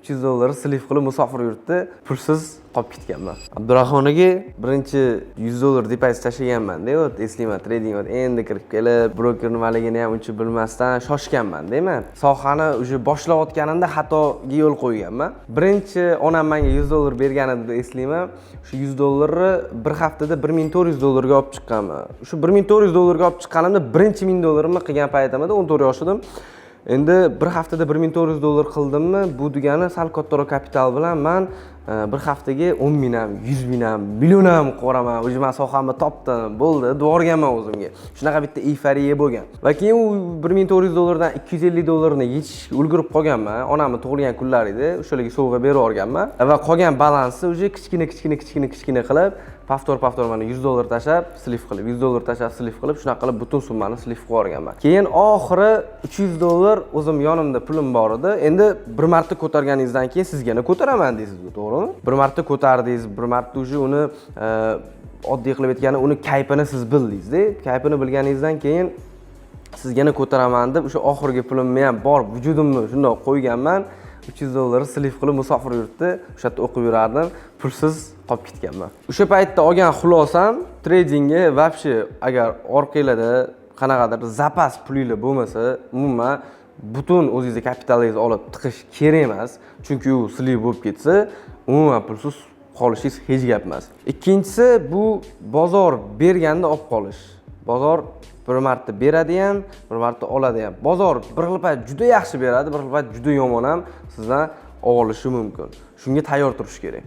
300 dollar слив qilib, musofir yurtda pulsiz qolib ketganman. Abdurahmon aka, birinchi 100 dollar depozit tashlaganman-da, вот eslayman, trading вот endi kirib kelib, broker nimaligini ham uncha bilmasdan shoshganman deyman. Sohani уже boshlayotganimda xatoga yo'l qo'yganman. Birinchi onam menga 100 dollar berganini eslayman. Shu 100 dollarni bir haftada 1400 dollarga olib chiqqanman. Shu 1400 dollarga olib chiqqanimda birinchi 1000 dollarimni qilgan paytim edi, 14 yosh edim. Endi bir haftada 1400 dollar qildimmi, bu degani sal kattaroq kapital bilan man bir haftaga 10 ming ham, 100 ming ham, million ham qilib yuboraman. Уже man sohamni topdim, bo'ldi, devorganman o'zimga. Shunaqa bitta эйфория bo'lgan. Va keyin u 1400 dollardan 250 dollarni yechishga ulgurib qolganman. Onamni tug'ilgan kunlari edi, o'shalarga sovg'a berib yuborganman. Va qolgan balansni уже kichkina, kichkina, kichkina, kichkina qilib, повтор, повтор, mana 100 dollar tashlab, слив qilib, 100 dollar tashlab, слив qilib, shunaqa qilib butun summani слив qilib yuborganman. Keyin oxiri 300 dollar o'zim yonimda pulim bor edi. Endi bir marta ko'targaningizdan keyin sizga ko'taraman deysiz, to'g'rimi? Bir marta ko'tardingiz, bir marta уже uni oddiy qilib aytganda, uni kayfini siz bildingizda. Kayfini bilganingizdan keyin sizga ko'taraman deb o'sha oxirgi pulimni ham bor vujudimni shundoq qo'yganman. 300 dollar слив qilib, musofir yurtda o'sha yerda o'qib yurardim, pulsiz qolib ketganman. O'sha paytda olgan xulosam, tradingga вообще agar orqanglarda qanaqadir zapas pulinglar bo'lmasa, umuman butun o'zingizni kapitalingizni olib tiqish kerak emas, chunki u слив bo'lib ketsa, umuman pulsiz qolishingiz hech gap emas. Ikkinchisi, bu bozor berganda olib qolish. Bozor bir marta beradi ham, bir marta oladi ham. Bozor bir xil payt juda yaxshi beradi, bir xil payt juda yomon ham sizdan olishi mumkin. Shunga tayyor turish kerak.